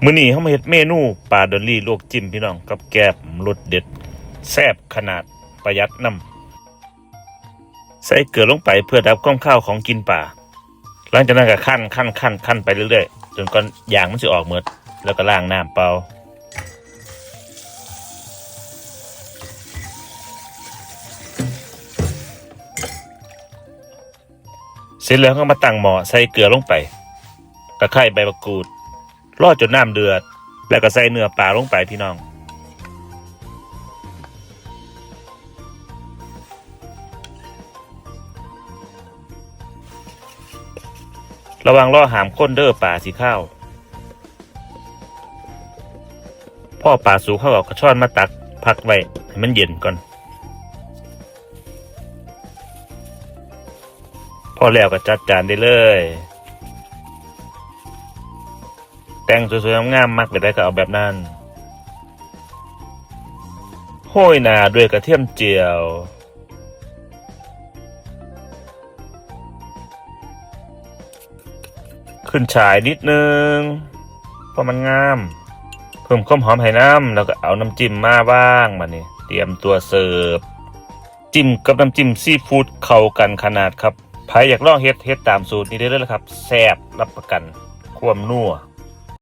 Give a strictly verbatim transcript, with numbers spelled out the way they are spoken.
มื้อนี้เฮามาเฮ็ดเมนูปลาดอลลี่ลวกจิ้มพี่น้อง กับแกล้มรสเด็ด แซ่บขนาด ประหยัดนำ ใส่เกลือลงไปเพื่อดับความคาวของกลิ่นปลา หลังจากนั้นก็คั่น คั่น คั่น คั่นไปเรื่อยๆ จนกว่ายางมันสิออกหมด แล้วก็ล้างน้ำเปล่า เสร็จแล้วก็มาตั้งหม้อ ใส่เกลือลงไป ตะไคร้ ใบมะกรูด รอจนน้ำเดือด แล้วก็ใส่เนื้อปลาลงไปพี่น้อง ระหว่างรอห้ามคนเด้อ ปลาสิคาว พอปลาสุก เฮาเอากระชอนมาตักพักไว้ให้มันเย็นก่อน พอแล้วก็จัดจานได้เลย แต่งสวยๆงามๆ มักแบบใดก็เอาแบบนั้น โรยหน้าด้วยกระเทียมเจียว ขึ้นฉ่ายนิดนึง เพราะมันงาม เพิ่มความหอมให้นำ แล้วก็เอาน้ำจิ้มมาวาง บัดนี้เตรียมตัวเสิร์ฟ จิ้มกับน้ำจิ้มซีฟู้ดเข้ากันขนาดครับ ใผอยากลองเฮ็ด เฮ็ดตามสูตรนี้ได้เลยครับ แซ่บรับประกันความนัว